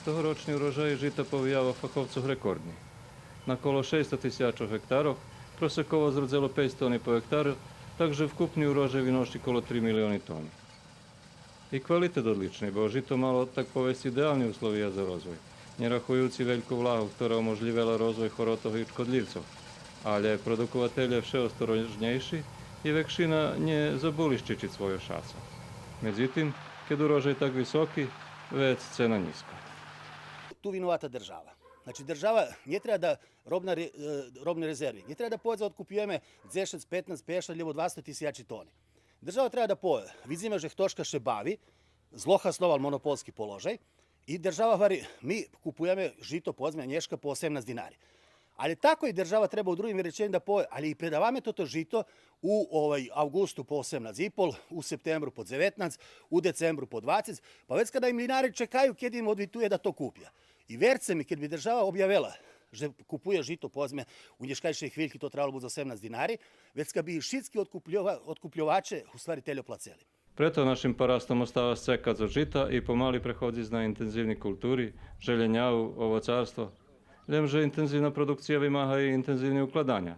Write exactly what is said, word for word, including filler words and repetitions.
Тогорочни урожай жита по вияво фаховцох рекордни. На коло шейсто тисячох гектарох просеково зродзело пейц тони по гектару, так же вкупни урожай виноши коло три милиони тони. И квалитет одлични, бо жито мало, так повесц, идеални условия за розвой, нє рахуюци вельку влагу, котра оможлївела розвой хоротох и шкодлївцох. Але продукователє вше осторожнєйши и векшина нє забули щичиц свойо шацо. Медзитим, кед урожай так високи, вец цена нїзко. Ту виновата держава. Значи, держава нє треба да робна ре-, е, робни резерви. Нє треба да пове да одкупюєме дзешец, петнац, пейдзешат, лєбо двасто тисячи тони. Держава треба да пове, видзиме же хтошка ше бави, злогаснова монополски положай, и держава гвари, ми купуєме жито, поведзме, нєшка по осемнац динари. Але тако и держава треба у другим реченю да пове, але и предаваме тото жито у, овай, авґусту по осемнац и пол, у септембру по дзеветнац, у децембру по двацец, па вецка да и млїнари чекаю кед им одвитує да то купя. И верце ми, кед би держава обявела же купує жито, поведзме, у нєшкайшей хвильки то требало буц за осемнац динари, вецка би и шицки одкупљова-, одкупљоваче у ствари тельо плацели. Прето нашим парастом остава сцекац од жита и помали преходзиц на интензивни култури, желєняву, овоцарство. Лєм же интензивна продукция вимага и интензивни укладаня.